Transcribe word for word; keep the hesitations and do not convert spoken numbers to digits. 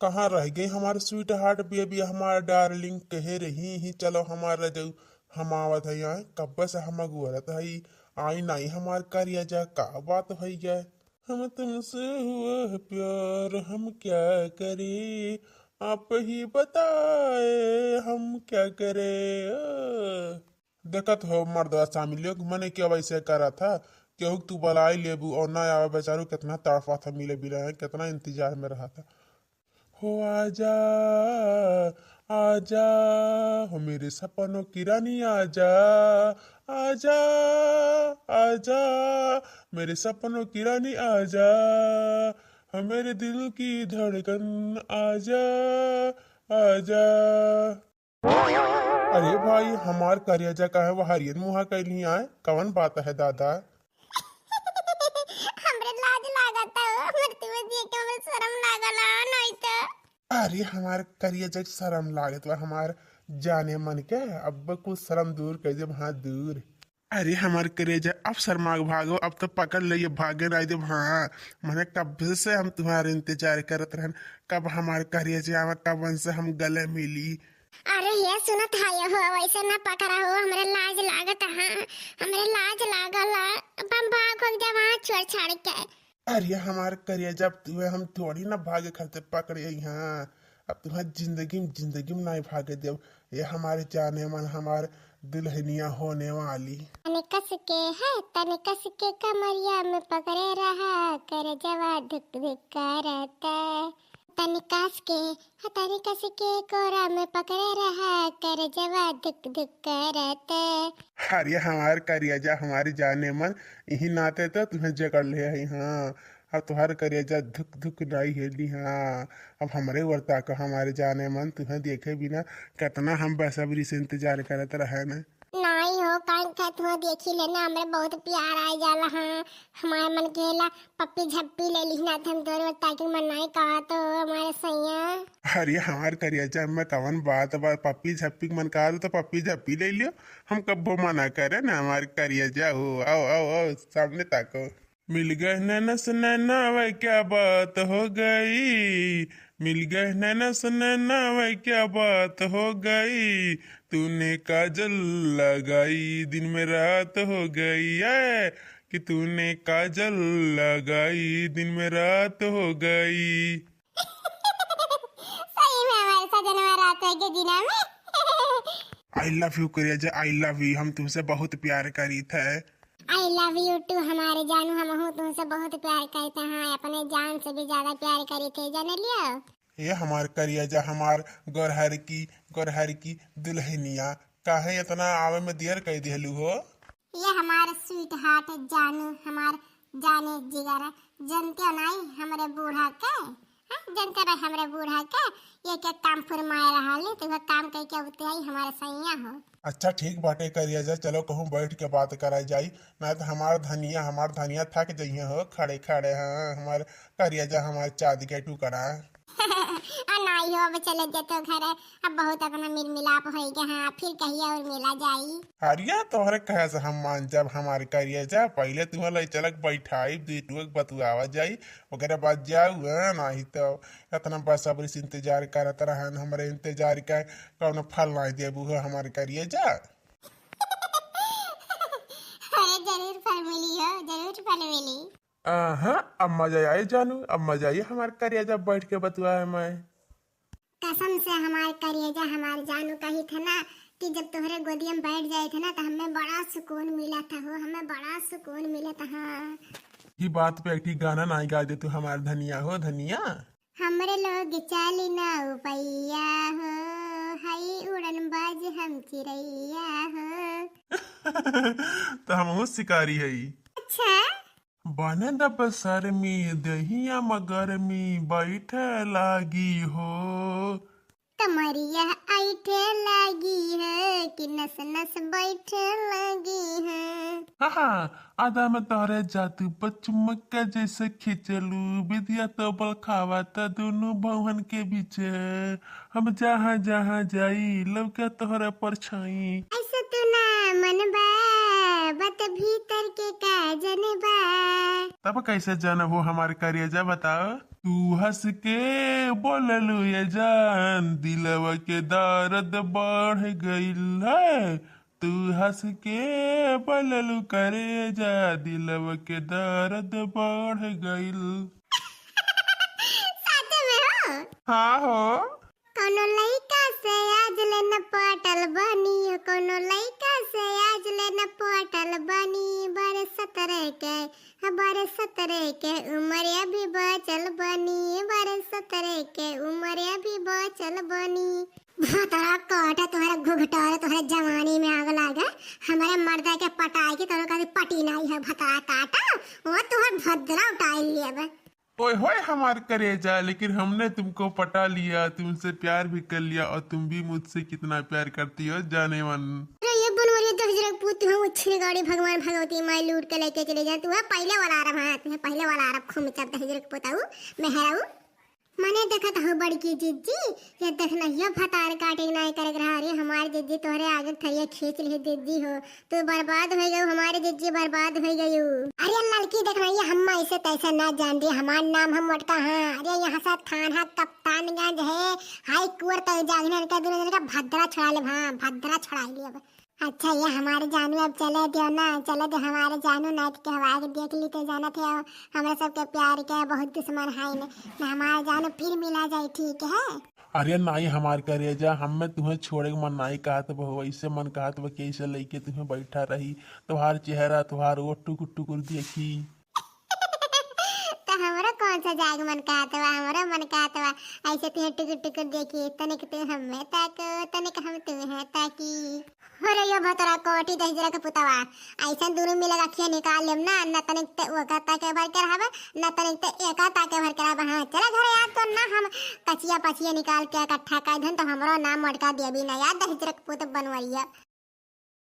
कहाँ रह गई हमार sweetheart baby, हमार darling? कहे रही ही चलो हमार रजऊ, हम आवत है यहाँ, कब्बे से हम अगुअरत है, आई नाई हमार करियाजा, का बात भैया? हम तुमसे हुआ है प्यार, हम क्या करें, आप ही बताए, हम क्या करें? आ। देखत हो मर्दवा सामी लोग, मने के वैसे करा था, केहू के तू बुलाई लेबू और ना आवे बेचारू, कितना तड़पा था मिले बिना, कितना इंतजार में रहा था। हो आजा, आजा, हो मेरे सपनों की रानी आजा, आजा, आजा, मेरे सपनों की रानी आजा, हो मेरे दिल की धड़कन आजा, आजा। अरे भाई, हमार करेजा काहे वहरियन मुहा कैली आए? कवन बात है दादा? हमरे लाज लागत है, हमरे तुहे देख के हमरे शर्म लागल है, नहीं तो। अरे हमार करेजा के शर्म लागत बा, हमार जाने मन के, अब कुछ शर्म दूर कर दे, हाँ दूर। अरे हमार करेजा, अब शर्मा के भागो, अब तो पकड़ ले, ये भागे नहीं देब। हाँ, मने कब से हम तुम्हारे इंतजार करत रहन, कब हमार करेजा आवा, कब उनसे हम गले मिली। अरे ये सुनत है हो, वैसे ना पकड़ा हो, हमरे लाज लागत है, हमरे लाज लागल है, अब हम भाग हो जब वहाँ छोड़ छाड़ के। अरे हमार करेजा, अब तुम्हें हम थोड़ी ना भागे खातिर पकड़े यहाँ, अब तुम्हें जिंदगी में, जिंदगी में नहीं भागे देब। ये हमारे जाने मन, हमार दुल्हनिया होने वाली। तनी कस के है, तनी कस के कमरिया में पकड़े रहा, करेजवा धुक धुक करता। तनी कस के, हाँ, तनी कस के कोरा में पकड़े रहा, करेजवा धुक धुक करता। अरे हमार करेजा, हमारी जाने मन, यही नाते तो तुम्हें जकड़ ले है। हाँ, अब तुम्हार करेजा धुक धुक नाई हेली। हाँ, अब हमरे ओर ताको, हमारे जाने मन, तुम्हें देखे बिना कितना हम बेसब्री से इंतजार करत रहे न। नाई हो, काहे के तुहा देखी लेना, हमरे बहुत प्यार आ जाला। हाँ, हमारे मन केला पप्पी झप्पी ले ली ना, तो हम तोरे ताकि मन नाई कहा तो हमारे सैया। अरे हमार करेजा में कवन बात बा, पप्पी झप्पी के मन कहा तो पप्पी झप्पी ले लियो, हम कब्बो मना करे ना हमार करेजा हो। आओ, आओ, आओ, सामने ताको। मिल गए नैना से नैना, वह क्या बात हो गई, मिल गए नैना से नैना, वह क्या बात हो गई, तूने काजल लगाई, दिन में रात हो गई है, कि तूने काजल लगाई, दिन में रात हो गई। सही में हमारे सजनवा रात हो गई दिना में। I love you करेजा, I love you, हम तुमसे बहुत प्यार करी थे। I love you too हमारे जानू, हमहू तुमसे बहुत प्यार करते हैं, अपने जान से भी ज्यादा प्यार करी थे, जान लियो। ये हमार करेजा, हमार गोरहर की, गोरहर की दुल्हनिया, काहे इतना आवे में देर कर दिहलू हो? ये हमार sweetheart जानू, हमार जाने जिगर, जनते नहीं हमरे बूढ़ा के, हाँ, जनते रहे हमरे बूढ़ा के, ये के काम फुरमाए रहा ले, तो वो काम करके उते आई हमारे सैया हो। अच्छा ठीक बाटे करेजा, चलो कहूँ बैठ के बात करा जाई, ना तो हमार धनिया, हमार धनिया थक जइहे हो खड़े खड़े। हाँ, हमार करेजा, हमार चाँदी के टुकड़ा। आ नाई हो, अब चले जातो घरे, अब बहुत अपना मिल मिलाप होई गए, हाँ, फिर कहिया और मिला जाई। अरे तोहरे कहे से हम मान जब हमार करेजा, पहले तुम्हें ले चलक बैठाई, दू टुक बतुआवा जाई, ओकरे बाद जाऊ, हाँ, नहीं तो इतना बेसब्री से इंतजार करत रहन, हमरे इंतजार का कौनो फल नहीं देबू हो हमार करेजा। अरे जरूर फल मिली हो, जरूर फल मिली। आहा, अब मजा आई जानू, अब मजा आई हमार करेजा बैठ के बतुआए में। कसम से हमार करेजा, हमार जानू कही थे ना कि जब तोहरे गोदिया में बैठ जाए थे ना तो हमें बड़ा सुकून मिला था हो, हमें बड़ा सुकून मिला था। हाँ। ये बात पे एक ठी गाना नाई गा दे तू हमार धनिया हो, धनिया। हमरे लोग चाली ना उपैया हो, हई उड़न बाज हम चिड़ैया हो। तो हमहू शिकारी हई। अच्छा। बने दब शर्मी दहिया मगर में बैठे लागी हो। कमरिया ऐठे लागी है कि नस नस बैठे लागी है। हाँ, आदा में तोहरे जादू पर चुमक के जैसे खींचलू, बिदिया तो बलखावा त दोनों भवन के बीच। हम जहाँ जहाँ जाई लौके तोहरे परछाई। ऐसे तू ना मनबा, बात भीतर के का जनबा। तब कैसे जानबो हमार करेजा, बताओ? तू हंस के बोललू ये जान, दिलवा के दर्द बढ़ गइल है। तू हंस के बोललू करेजा, दिलवा के दर्द बढ़ गइल। सच में हो? हाँ हो। कौनो लइका से आज ले न पटल बानी, कौनो लइका से आज ले न पटल बानी। बरस सतरह के, बरस सतरह के उम्र अभी बचल बानी, बरस सतरह के उम्र अभी बचल बानी। भतरा काटा तोहरा घुघटार, तोहरा जवानी में आग लागे। हमारे मर्दा के पटाए के तोहरा कभी पटी नहीं है, भतरा काटा, वो तोहर भद्रा उठाई लेबे। ओए होए हमार करेजा, लेकिन हमने तुमको पटा लिया, तुमसे प्यार भी कर लिया और तुम भी मुझसे कितना प्यार करती हो जाने मन। अरे ये बनवरिया दहिजरा के पूत, हम उछने गाड़ी भगवान भगवती माई लूट के लेके चले जाए। तू है पहले वाला अरब, हाँ, तू है पहले वाला अरब, खूब चब दहिजरा के पूत आऊ, मेहराऊ। मने देखत हो बड़की जिज्जी, ये देखना, ये भतार काटे के नाई करे के रहा। अरे हमार जिज्जी तोहरे आगे थरिया खींच ली जिज्जी हो। तू बर्बाद हो गयो, हमारे जिज्जी बर्बाद हो गयो। अरे लड़की देखना, ये हम ऐसे तैसे ना जान रही, हमार नाम हम मोटका, हाँ। अरे यहाँ से थाना कप्तानगंज है, हाई कोर्ट तक जागने के दोनों जने का भद्रा छुड़ा ले, हाँ, भद्रा छुड़ा ले अब। अच्छा ये हमारे जानू, अब चले दो ना, चले दो हमारे जानू, नाइट के हवा के देख ली तो जानत है, हमरा सबके प्यार के बहुत दुश्मन है ने, ना हमारे जानू फिर मिला जाए, ठीक है? अरे नाई हमार करेजा, हमें तुहें छोड़े के मन नाई कहत बा, वैसे मन कहत बा कि ऐसे लइके तुहें बैठा रही, तोहार चेहरा, तोहार ओठ टुकुर टुकुर देखी। तो हमरो कौन सा जाग मन कहत बा, हमरो मन कहत बा, ऐसे तुहें टुकुर टुकुर देखी, तनिक तू हमें ताको, तनिक हम तुहें ताकी। अरे यो भतरा कोटी दहिजरा के पुतवा, ऐसन दुनू मिले अखिया निकाल लेम ना, न तनिक ते ओका ताके भर के रहबे, न तनिक ते एका ताके भर के रहबे। हाँ, चला घरे याद तो ना हम कचिया पचिया निकाल के इकट्ठा कर धन तो हमरो नाम मोटका देबी ना याद दहिजरा के पुत बनवरिया।